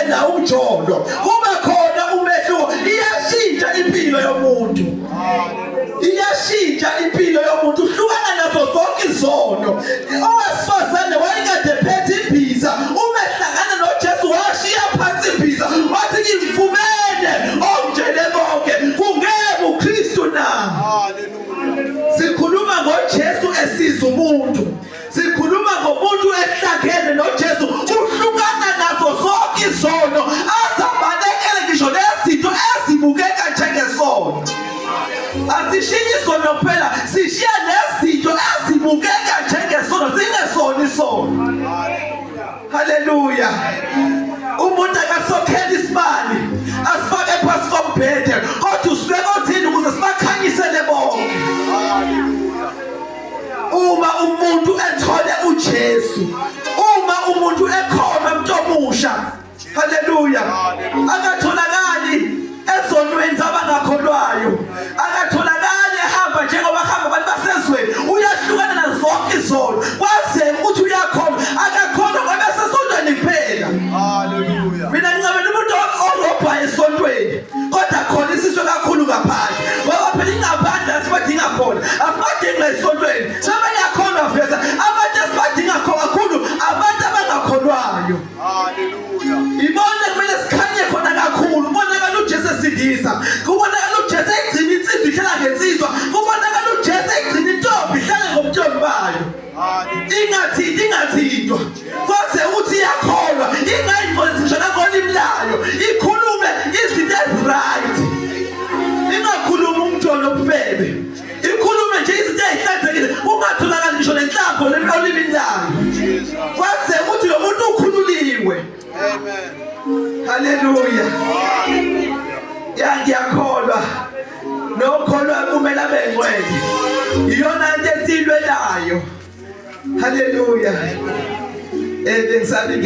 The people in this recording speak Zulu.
nawo umjolo, kuba khona umehluko. Iyashintsha impilo yomuntu, iyashintsha impilo yomuntu, uhlukana nazo zonke izono. Owesifazane wayekade phethe imbiza, uma ehlangana noJesu washiya phansi imbiza, wathi ngimfumene ongitshele konke, kungeke uKristu na? Sikhuluma ngoJesu esiza umuntu, sikhuluma ngomuntu ehlangene noJesu, uhlukana nazo zonke izono, azabalekele ngisho nezinto ezibukeka njengesono. Asishiyi isono kuphela, sishiya nezinto ezibukeka njengesono zingesona isono. Haleluya. Umuntu akasokhela isibani asifake phansi kombhede, kodwa usibeka othini ukuze sibakhanyisele bonke. Uma umuntu ethole uJesu, uma umuntu ekhona mntomusha, haleluya, akatholakali ezonweni zabangakholwayo, akatholakali ehamba njengoba hamba abantu basezweni, uyahlukana nazo zonke izono, kwazeke ukuthi uyakholwa, akakholwa ngoba esesontweni kuphela. Haleluya. Mina ngincamela umuntu orobhayo esontweni kodwa khona isiswe kakhulu ngaphandle, ngoba phela ingaphandle asibadinga khona, asibadingi la esontweni. Sebeyakholwa veza abantu esibadinga khona kakhulu abantu abangakholwayo. Haleluya. Ibona kumele sikhanye khona kakhulu, kubonakala uJesu esindisa, kubonakala uJesu egcina insizwa ihlala ngensizwa, kubonakala uJesu egcina intombi ihlale ngobuntombi bayo. Ingathinti, ingathintwa, kwaze ukuthi iyakholwa, ingayingcolisi ngisho nangolimi layo, ikhulume izinto eziright, ingakhulumi umjolo obufebe, ikhulume nje izinto ezihlanzekile, kungatholakali ngisho nenhlamvu olimini layo, kwaze ukuthi lo muntu ukhululiwe. Amen. Haleluya. Ya, ngiyakholwa, nokholwa kumele abe ngcwele, iyona into esiyilwelayo. Haleluya. Bengisabi.